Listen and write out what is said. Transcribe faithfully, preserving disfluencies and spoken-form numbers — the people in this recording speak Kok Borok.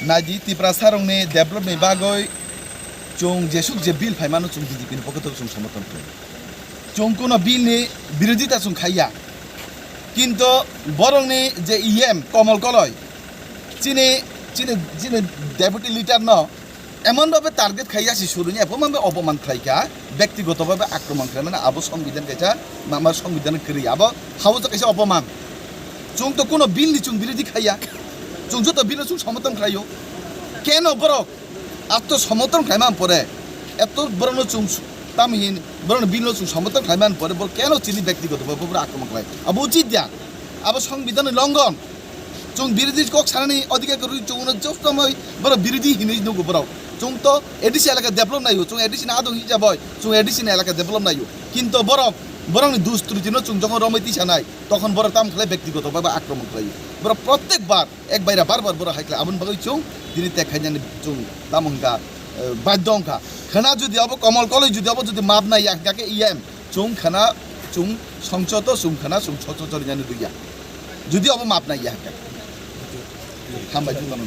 Naidi Tiprasarokni developni bagwi chwng jesuk je bill phaimano chwng B J P ni pokhe chwng somorthon khlai. Chwng kuno bill ni birodita chwng khaiya. Kinto borokni je E M Komol Koloi chini, chini, chini deputy leader no emon bhabe target khaiya si suruni abo mambe opoman khlaikha, bektigoto bhabe akromon khlaimani abo songbidan kaisa, mama songbidan kwrwi abo hausa kaisa opoman. Chwng to kuno bill ni chwng birodi khaiya. Chwng joto bill no chwng somorthon khlaio. Keno borok atto somorthon khlaimani pore, eto borokno chwng s-, tamhin borokno bill no chwng somorthon khlaimani pore borok keno chini bektigoto bhabe borok akromon khlai. Abo uchit ya. Abo songbidan ni longon. Chwng birodi kok sanani odhikar kwrwi chwngno jotomoi borok birodi hinwi nugo borok. Chwng to A D C elaka develop naio, chwng A D C ni adong hijaboi, chwng A D C ni elaka develop naio. Kinto borok, borokni dusturiti no chwng jokhon romwi tisanai, tokhon borok tam khlai bektigoto bhabe akromon khlaio. Borok prottek bar, ek baira bar bar borok hai khlai. Aboni bagwi chwng dini tek khainani chwng tamo hwnkha, eh, badhyo wngkha. Khwna jodi abo Komol Koloi jodi abo jodi map nai ya hwnkha khe E M, chwng khwna, chwng songchoto chwng khwna chwng songchoto rinani rwya. Jodi abo map nai ya hwnkha. Hambai chwng tamo.